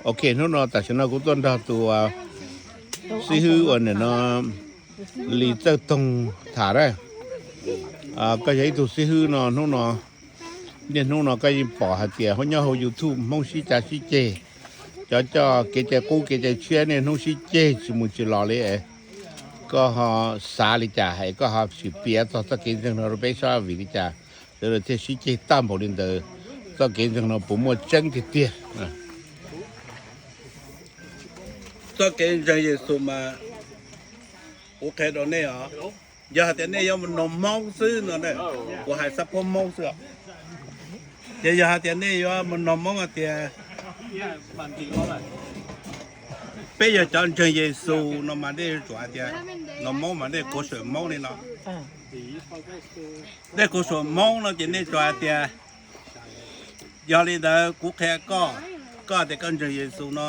Ok, hnub no tam sim no kuv tuaj nrog tus xib hwb uas nim no Lis Txawj Toog tham na. Koj yog ib tug xib hwb no hnub no, niaj hnub no koj yeej pom hais tias nyob hauv YouTube Hmoob sib cav sib ceg, cov coj kev cai qub kev cai tshiab niaj hnub sib ceg tsis mus tsis los li. Koj ho xav li cas es koj ho sim piav txog txoj kev ntseeg no rau peb saib vim li cas sawv daws thiaj sib ceg tag npaum li ntawd? Txoj kev ntseeg no puas muaj tseeb tiag tiag? Txoj kev ntseeg Yexus mas kuv qhia rau nej os, yog hais tias nej yuav mus noog Hmoob xwb no, kuv hais xab phob Hmoob xwb os. Ces yog hais tias nej yuav mus noog Hmoob hais tias peb yog cov ntseeg Yexus no mas nej yuav tsum hais tias, noog Hmoob mas nej kuv suam Hmoob li no. Nej kuv suam Hmoob no ces nej tsum hais tias, yog li ntawd kuv qhia koj, koj tias koj ntseeg Yexus no,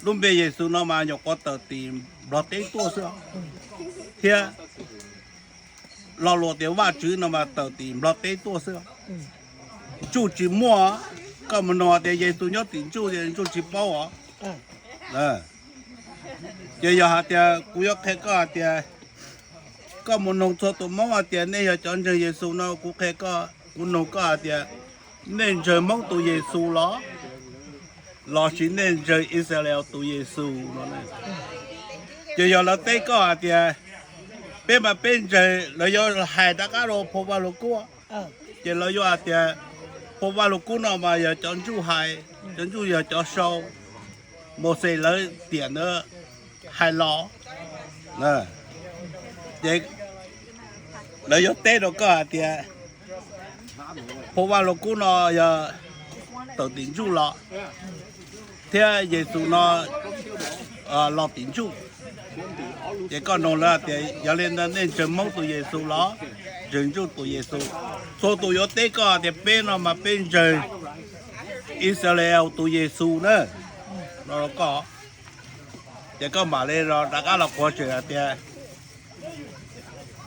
lub npe Yexus no mas nyuam qhuav tawm tim Nplog teb tuaj xwb, thiab lo lus tias Vajtswv no mas tawm tim Nplog teb tuaj xwb. Ntsuj tsis muaj, koj mus noog tias Yexus nyob tim ntsuj, ntsuj tsis paub os. Ces yog hais tias kuv yuav qhia koj hais tias, koj mus noog txhua tus Hmoob hais tias nej yog cov ntseeg Yexus no, kuv qhia koj, kuv noog koj hais tias nej ntseeg Hmoob tus Yexus los, lossis nej ntseeg Yixalayees tus Yexus no? Ces yog lawv teb koj hais tias peb mas peb ntseeg, lawv yuav hais rov qab rau phau Vaj Lug Kub, ces lawv yuav hais tias phau Vaj Lug Kub no mas yog cov ntsuj hais, cov ntsuj yog cov sau, Mauxes lawv tiam ntawd hais los. Ces lawv yuav teb rau koj hais tias phau Vaj Lug Kub no yog tawm tim ntsuj los, thiab Yexus no los tim ntsuj. Ces koj noog lawv tias yog li ntawd nej ntseeg Hmoob tus Yexus los ntseeg ntsuj tus Yexus? Txhua tus yuav teb koj tias peb no mas peb ntseeg Yixalayees tus Yexus na, no koj. Ces koj mam li rov qab los quaj tseem hais tias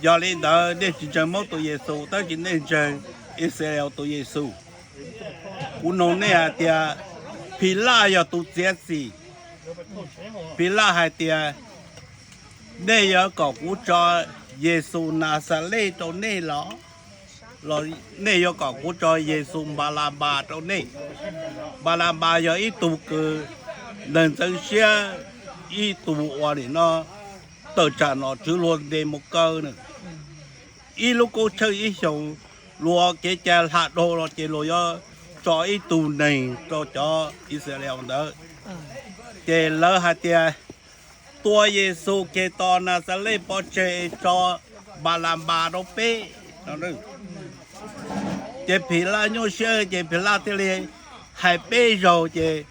yog li ntawd nej tsis ntseeg Hmoob tus Yexus tab sis nej ntseeg Yixalayees tus Yexus. Kuv noog nej hais tias Philaj yog tus txiav txim, Philaj hais tias nej yuav kom kuv tso Yexus Naxales rau nej los, los nej yuav kom kuv tso Yexus Npalabas rau nej? Npalabas yog ib tug kws neeg ntxeev siab, ib tug uas nim no tawm tsam nom tswv luag ntes mus kaw na. Ib lub koob tsheej ib xyoos luag kev cai hla dhau los ces luag yuav tso ib tug neeg rau cov Yixalayees ntawd. Ces lawv hais tias tua Yexus Khetos Naxales pov tseg es tso Npalabas rau peb. Ces Philaj nyuaj siab ces Philaj thiaj li hais peb zaug ces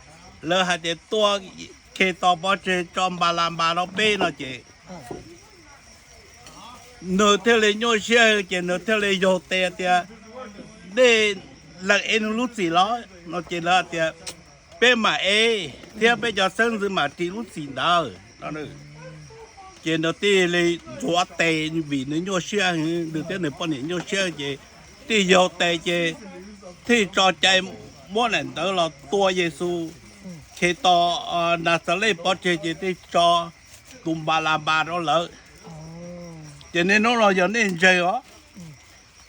lawv hais tias tua Khetos pov tseg tso Npalabas rau peb no ces nws thiaj li nyuaj siab ces nws thiaj li yaug tes tias nej lees ev nws lub txim los no ces lawv tias peb mam ev thiab peb cov xeeb ntxwv mam ris lub txim ntawd. Ces nws thiaj li ntxuav tes vim nws nyuaj siab, nws thiab nws poj niam nyuaj siab ces thiaj yaug tes ces thiaj tso cai muab daim ntawv los tua Yexus Khetos Naxales pov tseg ces thiaj tso tus Npalabas rau lawv. Ces niaj hnub no yog nej ntseeg os,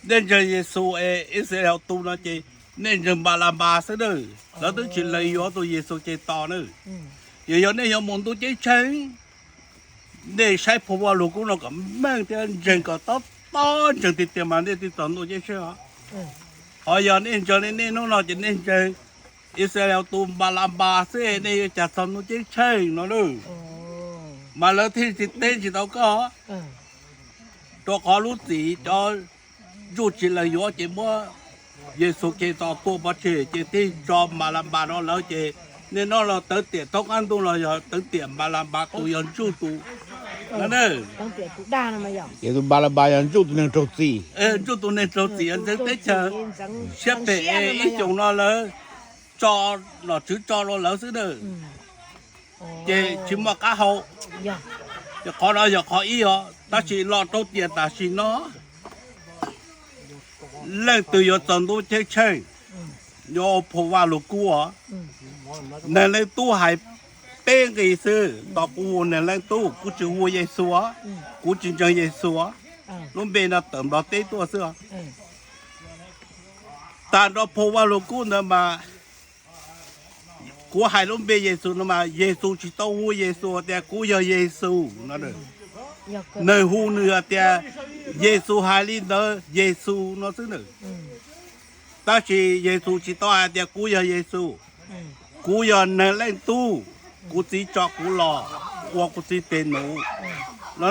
nej ntseeg Yexus es Yixalayees tus no ces nej ntseeg Npalabas xwb nawb. Lawv twb tsis lees yuav tus Yexus Khetos nawb. Ces yog nej yuav mus ntuj ceeb tsheej, nej saib phau Vaj Lug Kub no kom meej thiab ntseeg kom tob tob ntseeg tiag tiag mas nej thiaj txog ntuj ceeb tsheej os. Ho yog nej ntseeg li nej hnub no ces nej ntseeg Yixalayees tus Npalabas xwb nej yuav cas txog ntuj ceeb tsheej no nawb. Mas lawv thiaj tsis teb tsis tau koj, rau qhov lub txim cov ntsuj tsis lees yuav ces muab Yexus Khetos tua pov tseg ces thiaj tso Npalabas rau lawv ces niaj hnub no tawv tiam thoob qab ntuj los yog tawv tiam Npalabas tus yog ntsuj tus. Ces tus Npalabas yog ntsuj tus neeg raug txim, ntsuj tus neeg raug txim ntxeev teb chaws siab phem es ib xyoos no lawv tso, nom tswv tso rau lawv xwb nawb. Ces tsis muaj qab hau. Ces qhov no yog qhov ib os, tab sis los rau tiam tam sim no leej twg yuav txog ntuj ceeb tsheej, Nyob phau Vaj Lug Kub os, Neeg Leej Tub hais peb nqi xwb, tos kuv hu Neeg Leej Tub, kuv tsis hu Yexus, kuv tsis ntseeg Yexus. Lub npe no tawm Nplog teb tuaj xwb. Tag nrho phau Vaj Lug Kub ntawd mas kuv hais lub npe Yexus no mas Yexus tsis tau hu Yexus tias kuv yog Yexus no. Nws hu nws hais tias Yexus hais li ntawd, Yexus no xwb na. Tab sis Yexus tsis tau hais tias kuv yog Yexus, kuv yog Neeg Leej Tub, kuv txiv tso kuv los ua kuv txiv tes nuv no.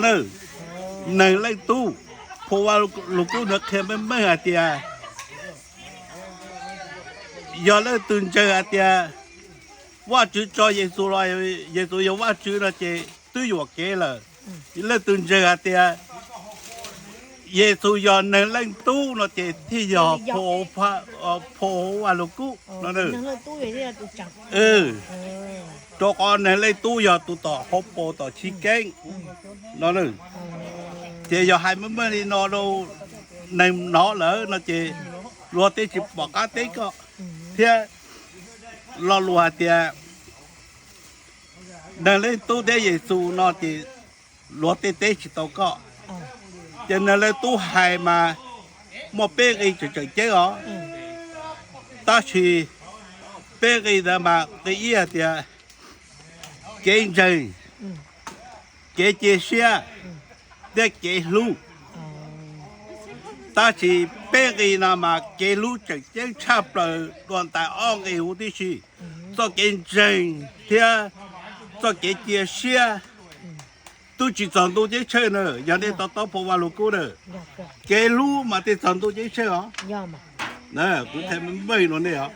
Neeg Leej Tub, phau Vaj Lug Kub ntawd qhia meej meej hais tias yog leej twg ntseeg hais tias Vajtswv tso Yexus los, Yexus yog Vajtswv no ces twb yuam kev lawm. Leej twg ntseeg hais tias Yexus yog Neeg Leej Tub no ces thiaj yog phau Vaj Lug Kub no. Rau qhov Neeg Leej Tub yog tus tom hauv paus tom chiv keeb no. Ces yog hais meej meej li no rau neeg hnov lawm no ces luag tej tsis pom qab teb koj thiab. Lo lus hais tias Neeg Leej Tub thiab Yexus no ces luag tej teb tsis tau koj. Ces Neeg Leej Tub hais mas muaj peb nqi tseem tseem ceeb os. Tab sis peb nqi ntawd mas nqi ib hais tias kev ntseeg, kev cia siab thiab kev hlub. Tab sis peb nqi no mas kev hlub tseem ceeb tshaj plaws dua ntais ob nqi huv tib si. Txoj kev ntseeg thiab txoj kev cia siab twb tsis txog ntuj ceeb tsheej na, yog nej to taub phau Vaj Lug Kub na. Kev hlub mas tej txog ntuj ceeb tsheej os. Kuv qhia meej meej rau nej os.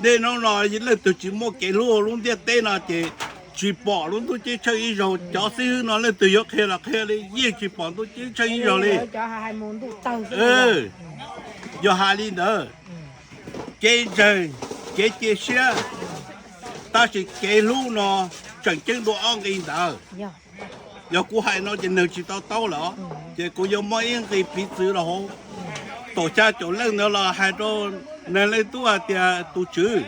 Nej hnub no leej twg tsis muaj kev hlub lub ntiaj teb no ces tsis pom lub ntuj ceeb tsheej ib zaug. Cov xib hwb no leej twg yuav qhia los qhia li yeej tsis pom ntuj ceeb tsheej ib zaug li. Yog hais li ntawd, kev ntseeg, kev cia siab, tab sis kev hlub no tseem ceeb dua ob nqi ntawd. Yog kuv hais no ces neeg tsis to taub lawm, ces kuv yuav muab ib nqi piv txwv rau hauv. Kaum xya caum leej ntawd los hais rau Neeg Leej Tub hais tias tus Tswv,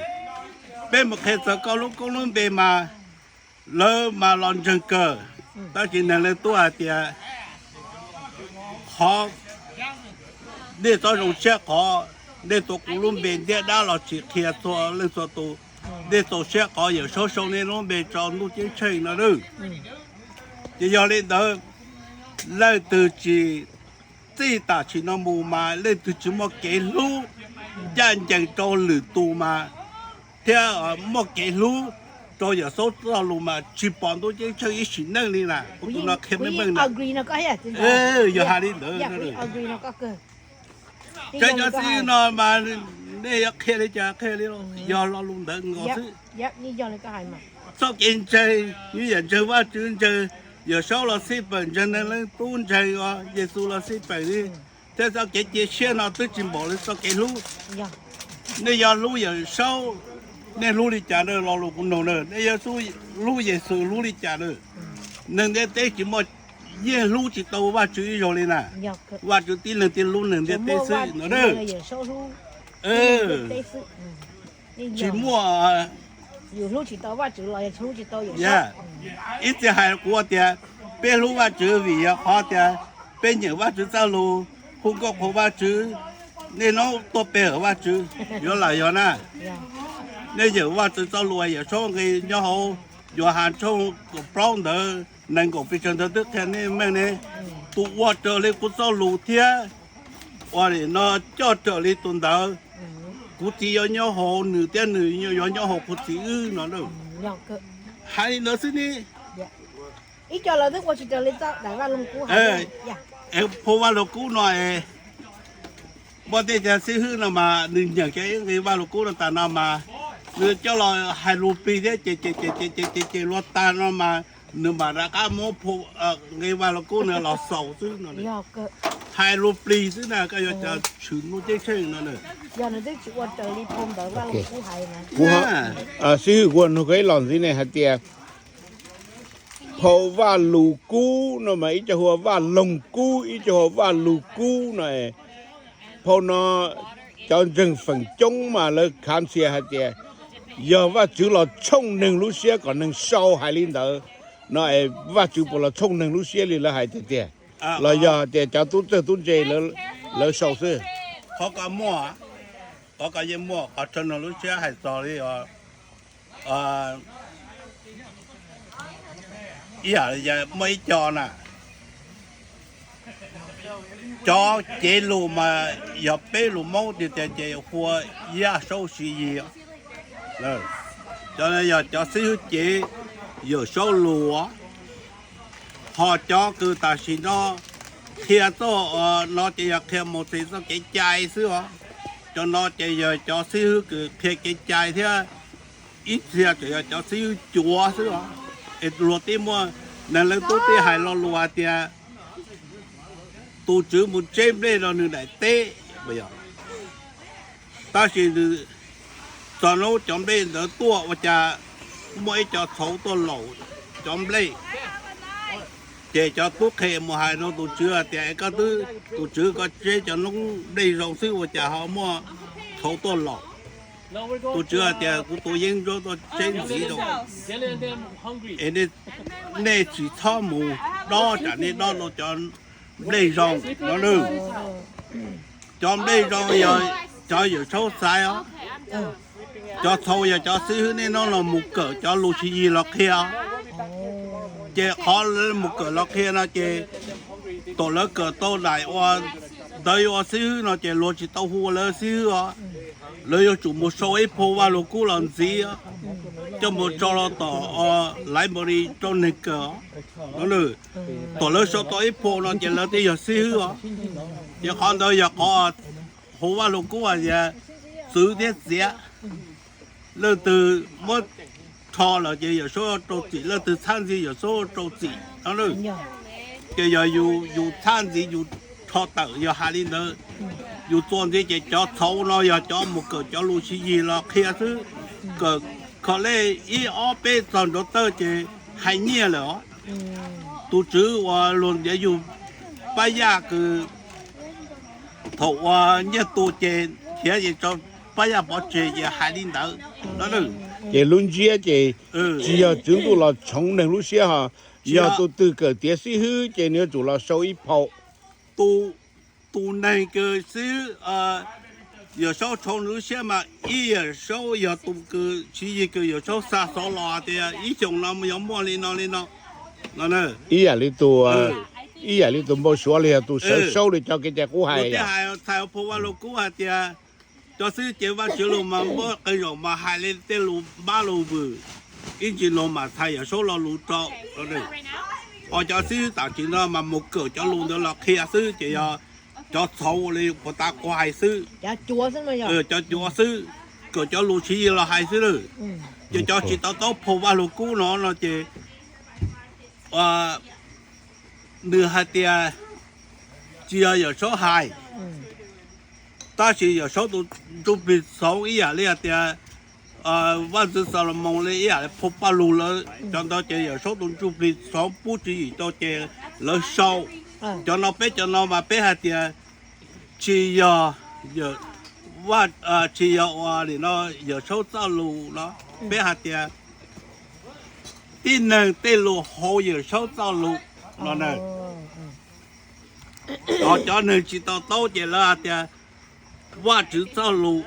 peb mus qhia txog koj lub koob lub npe mas lawv mas los ntseeg kawg. Tab sis Neeg Leej Tub hais tias qhov nej txhob zoo siab qhov nej tuav kuv lub npe ntiab dab los tsis qhia txhua leej txhua tus. Nej txaus siab qhov Yawm Saub sau nej lub npe tso ntuj ceeb tsheej no nawb. Ces yog li ntawd, leej twg tsis, txij tam sim no mus mas leej twg tsis muaj kev hlub ncaj ncees rau lwm tus mas, thiab muaj kev hlub rau Yawm Saub txoj lus mas tsis pom ntuj ceeb tsheej ib sim neej li na. Kuv tus no qhia meej meej na. Yog hais li ntawd, tseem cov txiv no mas nej yuav qhia li cas qhia li, yog lo lus ntawd nkaus xwb. Txoj kev ntseeg, yus yam ntseeg Vajtswv, ntseeg Yawm Saub los xij peem, ntseeg Neeg Leej Tub, ntseeg Yexus los xij peem li, thiab txoj kev cia siab no twb tsis npaum li txoj kev hlub. Nej yuav hlub Yawm Saub, nej hlub li cas na? Lo lus kuv nug na, nej yuav hlub Yexus hlub li cas na? Neeg ntiaj teb tsis muaj, yeej hlub tsis tau Vajtswv ib zaug li na. Vajtswv tib leeg thiaj hlub neeg ntiaj teb xwb no na. Tsis muaj. Ib txhia hais kuv tias peb hlub Vajtswv vim yog qhov tias peb nyeem Vajtswv txoj lus, hu nkauj qhuas Vajtswv, niaj hnub tuaj pe hawm Vajtswv, yuav lam yog na. Nej nyeem Vajtswv txoj lus Yawm Saub nqi nyob hauv Yauhas tshooj kaum plaub ntawd, nees nkaum pes tsawg ntawd twb qhia nej meej ne. Tus ua raws li kuv txoj lus thiab ua li no coj raws li tus ntawd, kuv Txiv yuav nyob hauv nws thiab nws yuav nyob hauv kuv Txiv wb no. Hais li ntawd xwb ne. Phau Vaj Lug Kub no es, muaj tej cov xib hwb no mas nws nyeem cov ib nqi Vaj Lug Kub no tas no mas nws coj los hais lus plig thiab ces ces ces ces ces ces luag tag no mas nws mam rov qab muab phau nqi Vaj Lug Kub no los xaus xwb no. Hais lus plig xwb na, koj yuav tshwm ntuj ceeb tsheej no na. Xib hwb, kuv nug koj ib los ntxiv ne hais tias phau Vaj Lug Kub no mas ib co hu ua Vaj Loog Kub, ib co hu ua Vaj Lug Kub no, phau no cov ntseeg feem coob mas lawv khav ntxhias hais tias yog Vajtswv los tshooj neeg lub siab kom neeg sau hais li ntawd no es Vajtswv puas los tshooj neeg lub siab li lawv hais tiag tiag, los yog tias cov tub txawj tub ntse lawv sau xwb? Qhov ko muaj, qhov ko yeej muaj, qhov tshooj neeg lub siab hais txog li ib yam muaj ib co na, cov cev lus mas yog peb lus Hmoob tiag tiag ces hu ua Yaj Saub Siv Yig. Cov no yog cov xib hwb cev Yawm Saub lus, ho cov kws tam sim no qhia txoj no ces yog qhia Mauxes txoj kev cai xwb os. Cov no ces yog cov xib hwb kws qhia kev cai thiab ib txhia tseem yog cov xib hwb cuav xwb os. Es luag tib muaj, neeg leej tub tib hais lo lus hais tias tus Tswv mus tseb nplej rau nws daim teb, tab sis nws, txog hnub cov nplej ntawd tuaj ua cas muaj ib co txhauv tuaj laum cov nplej. Ces cov tub qhe mus hais rau tus Tswv hais tias, es koj twb, tus Tswv, koj tseb cov noob nplej zoo xwb ua cas ho muaj txhauv tuaj laum? Tus Tswv hais tias, kuv tus yeeb ncuab tuaj tseb ntxiv rau, es nej tsis txhob mus dob tsam nej dob rau cov nplej zoo no nawb. Cov nplej zoo yog cov Yawm Saub xaiv os. Cov txhauv yog cov xib hwb nej no los mus kawm cov lus Siv Yig los qhia. Ces qhov lawv mus kawm los qhia no ces thaum lawv kawm tau daim ua ntawd yuav ua xib hwb no ces luag tsis tau hu lawv xib hwb os. Lawv yuav tsum mus sau ib phau Vaj Lug Kub los ntxiv coj mus tso los tom library rau neeg kawm. Thaum lawv sau tau ib phau no ces lawv thiaj yog xib hwb os. Ces qhov ntawd yog qhov hu Vaj Lug Kub hais tias txwv thiab txiav. Leej twg muab rho lawm ces Yawm Saub rau txim, leej twg txhab ntxiv Yawm Saub rau txim no. Ces yog yus txhab ntxiv yus rho tawm yog hais li ntawd. Yus txuas ntxiv ces cov txhauv no yog cov mus kawm cov lus Siv Yig los qhia xwb. Kawm kho lej ib ob peb txog nraud tawj ces hais nyiaj lawm os. Tus Tswv uas luag ntiav yug pab yaj kws thaum uas nyiaj tu ces nrhiav es tso pab yaj pov tseg ces hais li ntawd no. Ces lub ntsiab ces tsis yog Tswv Ntuj los tshoov neeg lub siab ho, yog tus twg kawm tiav xib hwb ces nws yuav tsum los sau ib phau. Tus neeg kws xib hwb Yawm Saub tshoov nws lub siab mas ib Yawm Saub yog tus kws Siv Yig kws Yawm Saub xa xov los tias ib xyoos no yog muaj li no li no. Ib yam li tus, ib yam li tus npau suav los yog tus sawv saub li cov kev cai qub hais. Txhais phau Vaj Lug Kub hais tias cov xib hwb cev Vajtswv lus mas muaj qee zaum mas hais li tej lus npab lus vwm, ib ntsis luag mam txhais Yawm Saub lo lus rau. Ho cov xib hwb tam sim no mas mus kawm cov lus ntawd los qhia xwb ces yog cov txhauv li puag ta kuv hais xwb, cov cuav xwb, kawm cov lus Siv Yig los hais xwb lawm. Ces cov tsis to taub phau Vaj Lug Kub no no ces nws hais tias tsis yog Yawm Saub hais, tab sis Yawm Saub tus ntsuj plig txhoov ib yam li hais tias Vaj Ntxwv Xalumoos li ib yam li phau Paj Lug lawm. Cov ntawd ces Yawm Saub tus ntsuj plig txhoov pub tswv yim rau ces lawv sau. Cov no peb cov no mas peb hais tias tsis yog, tsis yog ua li no Yawm Saub txoj lus no, peb hais tias tib neeg tej lus hauv Yawm Saub txoj lus no na. Ho cov neeg tsis to taub ces lawv hais tias Vajtswv txoj lus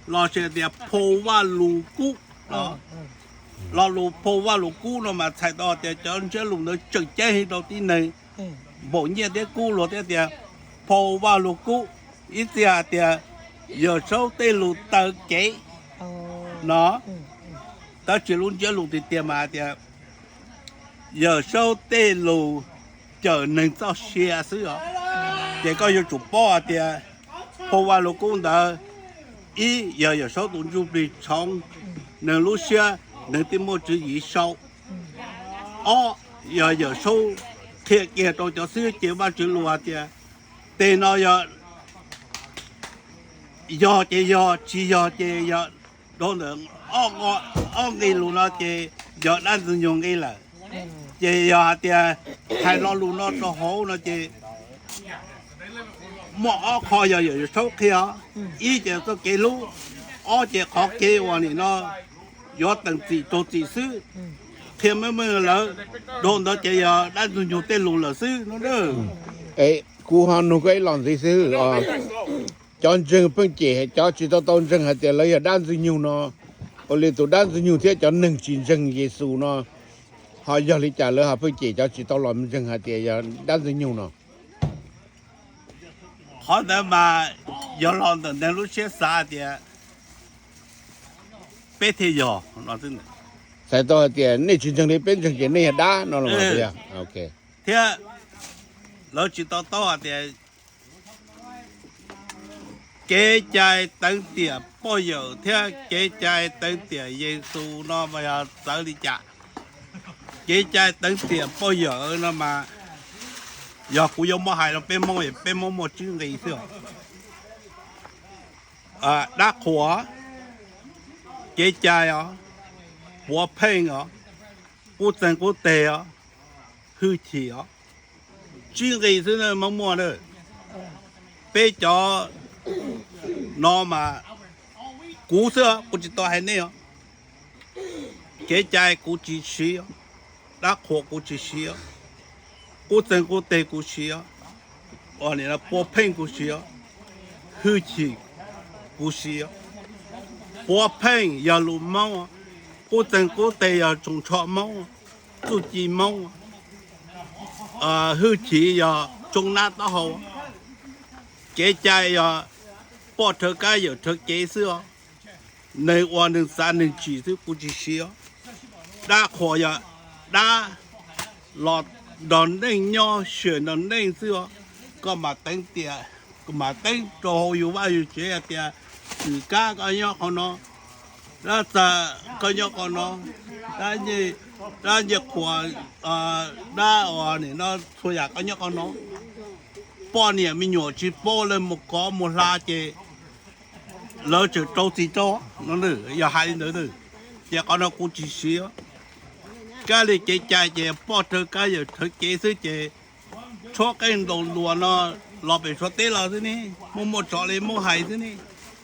los sis tias phau Vaj Lug Kub. Lo lus phau Vaj Lug Kub no mas txhais tau tias cov ntsiab lus ntawd tseem ceeb heev rau tib neeg npaum nyiaj thiab kub, luag thiaj tias phau Vaj Lug Kub. Ib txhia hais tias Yawm Saub tej lus taw kev no, tab sis lub ntsiab lus tiag tiag mas hais tias Yawm Saub tej lus cawm neeg txoj sia xwb os. Ces koj yuav tsum paub hais tias phau Vaj Lug Kub ntawd, ib yog Yawm Saub tus ntsuj plig tshoov, neeg lub siab neeg thiaj muaj tswv yim sau. Ob yog Yawm Saub qhia kiag rau cov xib hwb cev Vajtswv lus hais tias tej no yog, yog ces yog, tsis yog ces yog. Dhau ntawm ob nqe lus no ces yog dab ntxwg nyoog nqe lawm. Ces yog hais tias hais lo lus no rau hauv no ces Muaj ob qho yog yawm saub qhia, ib ces txoj kev hlub, ob ces qhov kev uas nim no yuav teem txim raug txim xwb, qhia meej meej lawv, dhau ntawd ces yog dab ntxwg nyoog tej lus lawm xwb no. Kuv ho nug koj ib los ntxiv xwb, cov ntseeg pheej cem cov tsis tau tau ntseeg hais tias lawv yog dab ntxwg nyoog no, ua li tus dab ntxwg nyoog thiab cov neeg tsis ntseeg Yexus no, ho yog li cas lawv ho pheej cem cov tsis tau los ntseeg hais tias yog dab ntxwg nyoog no? Qhov ntawd mas yog los ntawm neeg lub siab xav tias peb thiaj yog no. Txhais tau hais tias nej tsis ntseeg li peb ntseeg ces nej yog dab no los? Thiab lawv tsis to taub hais tias kev cai teev tiam poj yawm thiab kev cai teev tiam Yexus no mas yog txawv li cas. Kev cai teev tiam poj yawm no mas yog kuv yuav muab hais rau peb Hmoob, peb Hmoob muaj tsib nqi xwb: dab qhuas, kev cai os, puav pheej os, qub txeeg qub teg os, hwj chim os. Tsib nqi xwb Hmoob muaj na. Peb cov no mas kuv xwb, kuv tsis tau hais nej os. Kev cai kuv tsis siv, dab qhuas kuv tsis siv, qub txeeg qub teg kuv siv, puav pheej kuv siv, hwj chim kuv siv. Puav pheej yog lus Hmoob, qub txeeg qub teg yog tsoos tsho Hmoob, txuj ci Hmoob, hwj chim yog tsoo nab taub hau, kev cai yog poj rhawv kab yawm rhawv kev xwb os. Neeg ua neeg xav neeg tsim xwb kuv tsis siv os. Dab qhuas yog dab los nrog neej nyob sia nrog neej xwb os. Koj mam teev tiam, mam teeb rau hauv yus vaj yus tsev hais tias Txwm Kab koj nyob qhov no, Dab Txag koj nyob qhov no, Dab Ncej Qhuas, Dab uas nim no txhua yam koj nyob qhov no. Poj niam me nyuam tsis paub lawv mus kov mus hla ces lawv tseem rau txim rau no, yog hais li ntawd. Ces qhov no kuv tsis siv. Kab li kev cai ces poj rhawv kab yawm rhawv kev xwb ces tshuab qeej ntaus ntuas no los pem Suav teb los xwb ne, muaj muaj tso li muab hais xwb ne.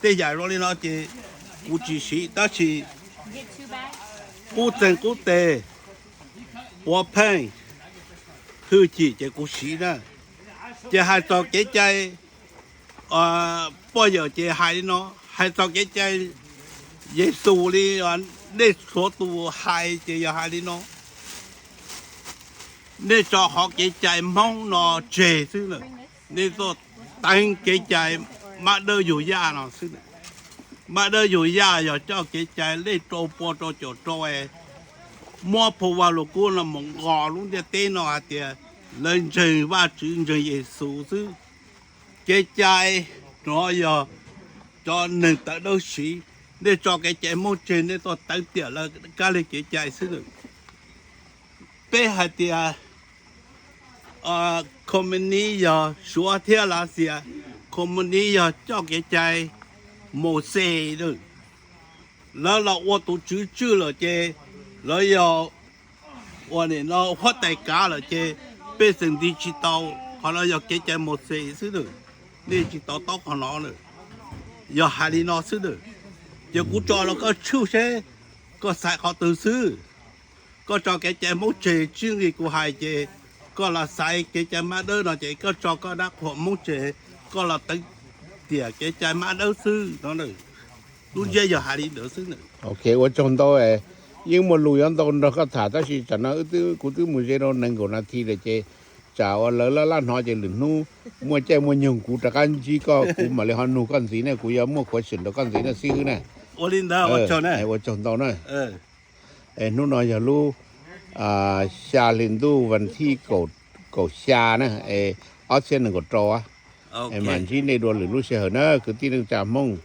Tej yam zoo li no ces kuv tsis siv, tab sis qub txeeg qub teg, puav pheej, hwj chim ces kuv siv na. Ces hais txog kev cai poj yawm ces hais li no, hais txog kev cai Yexus li nej txhua tus hais ces yog hais li no. Nej tso qhov kev cai Hmoob no tseg xwb na, nej tuaj teev kev cai mab dawb yug yaj no xwb. Mab dawb yug yaj yog coj kev cai lej rau pua rau caum rau es muab Phu Vaj Lug Kub no mus nqos lub ntiaj teb no hais tias lawv ntseeg Vajtswv ntseeg Yexus xwb. Kev cai no yog cov neeg tawv dawb siv. Nej tso kev cai Hmoob tseg, nej tuaj teev tiam lawv kab lig kev cai xwb na. Peb hais tias Communist yog Suav thiab Lav Xias, Communist yog coj kev cai Mauxes. Lawv los ua tus tswv tswj lawm ces lawv yog ua nim no huab tais kav lawm ces pej xeem nti tsis tau. Qhov no yog kev cai Mauxes xwb na, nej tsis to taub qhov no na. Yog hais li no xwb na, ces kuv tso rau koj tshwj seb koj xaiv qhov twg xwb. Koj tso kev cai Hmoob tseg tsib nqi kuv hais ces koj los xaiv kev cai mab dawb no ces koj tso koj dab qhuas Hmoob tseg, koj los teev tiam kev cai mab dawb xwb no. Lub ntsiab yog hais li ntawd xwb. Ok, ua tsaug ntau. Yeej muaj lus yuav ntau nrog koj tham tab sis tsam no kuv twb mus ze rau nees nkaum nas this lawm ces tsam uas lawv laj laj hnov ces lwm hnub muaj caij muaj nyoog kuv rov qab ntsib koj kuv mam li ho nug koj ntxiv ne, kuv yuav muaj question rau koj ntxiv na xib hwb na. Ua tsaug ntau na. Hnub no yog lub xya hli ntuj vas thib kaum xya na, ob txhiab nees nkaum rau, mam ntsib nej dua lwm lub sij hawm na kwv tij neej tsa Hmoob.